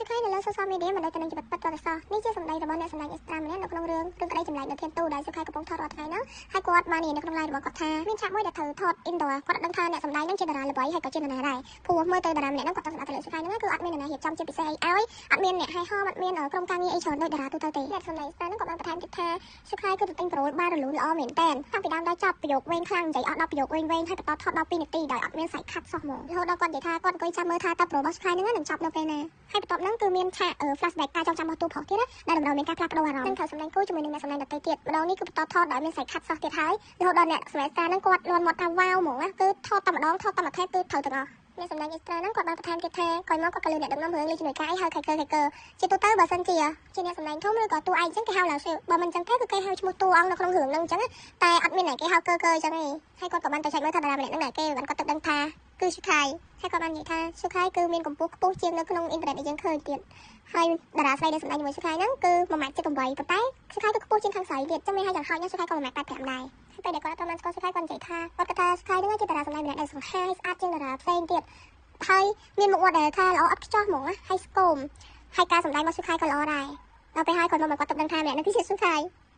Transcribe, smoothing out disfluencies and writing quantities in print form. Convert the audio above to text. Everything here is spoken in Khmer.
សុខៃនៅលើ social media មិនដូចទៅនឹងជីវិតពិតទាល់តែសោះនេះជាសម្ដីរបស់អ្នកសម្ដែងអេស្ត្រាម្នាក់នៅក្នុងរឿងរឿងក្តីចម្លែកនៅធានទូដែលសុខៃកំពុងថតរាល់ថ្ងៃហ្នឹងហើយគាត់បាននិយាយនៅក្នុង live របស់គាត់ថាមានឆាកមួយដែលត្រូវថត indoor គាត់អត់ដឹងថាអ្នកសម្ដែងហ្នឹងជាតារាល្បីហើយក៏ជានរណាដែរព្រោះមើលទៅតារាម្នាក់ហ្នឹងគាត់ចង់សម្ដែងទៅលើសុខៃហ្នឹងគឺអត់មាននរណារៀបចំជាពិសេសអីឲ្យអត់មានអ្នកហែហមអត់មានក្រុមការងារអីច្រើនដូចតារាទូទៅទេអ្នកសម្ដែងស្តាហ្នឹងក៏បានបន្ថែមទៀតថាសុខៃគឺទៅទិញប្រូលបានរលូនល្អមែនតើតាំងពីដើមដល់ចប់ប្រយោគវែងខ្លាំងនិយាយអស់10ប្រយោគវែងវែងហើយបន្តថតដល់2នាទីដោយអត់មានសាច់ខាត់សោះហ្មងរហូតដល់គាត់និយាយថាគាត់អង្គុយចាំមើលថាតើប្រូរបស់សុខៃហ្នឹងនឹងចប់នៅពេលណាហើយបន្ទាប់ហ្នឹងគឺមានឆាក flashback ការចងចាំរបស់តួប្រុសទៀតណាដែលតម្រូវមានការផ្លាស់ប្ដូរអារម្មណ៍នឹងត្រូវសម្ដែងគូជាមួយនឹងអ្នកសម្ដែងដទៃទៀតម្ដងនេះគឺបន្តថតដោយមានសាច់ខាត់សោះទៀតហើយរហូតដល់អ្នកសម្ដែងស្តាហ្នឹងគាត់លន់មាត់ថាវ៉ាវហ្មងណាគឺថតតែម្ដងថតតែមួយ take គឺត្រូវទាំងអស់អ្នកសម្ដែងអេស្ត្រាហ្នឹងគាត់បានបន្ថែមទៀតថាក្រោយមកគាត់ក៏លើអ្នកដឹកនាំរឿងលេជំនួយការអីហៅខៃកើខៃកើជាទូទៅបើសិនជាជាអ្នកសម្ដែងធំឬក៏តួឯងអញ្ចឹងគេហៅឡើងបើមិនអញ្ចឹងទេគឺគេហៅឈ្មោះតួអង្គនៅក្នុងរឿងហ្នឹងអញ្ចឹងតែអត់មានអ្នកគេហៅកើកើអញ្ចឹងទេហើយគាត់ក៏បានទៅឆែកមើលថាតារាម្នាក់ហ្នឹងណាគេបានគាត់ទៅដឹងថាគឺសុខៃហើយគាត់បាននិយាយថាសុខៃគឺមានកម្ពស់ខ្ពស់ជាងនៅក្នុងអ៊ីនធឺណិតដែលយើងឃើញទៀតហើយតារាស្រីដែលសម្ដែងជាមួយសុខៃហ្នឹងគឺ1ម៉ែត្រ78ប៉ុន្តែសុខៃគឺខ្ពស់ជាងខាងស្រីទៀតចឹងមានឲ្យយ៉ាងហោចណាស់សុខៃក៏1ម៉ែត្រ85ដែរហើយពេលដែលគាត់អត់បានស្គាល់សុខៃគាត់និយាយថាគាត់គិតថាសុខៃហ្នឹងជាតារាសម្ដែងម្នាក់ដែលសង្ហាស្អាតជាងតារាផ្សេងទៀតហើយមានមុខមាត់ដែលថាល្អឥតខ្ចោះហ្មងណាហើយស្គមហើយការសម្ដែងរបស់សុខៃក៏ល្អដែរដល់ពេលហើយគាត់មកគាត់ទៅដឹងថាម្នាក់ហ្នឹងគឺជាសុខៃ។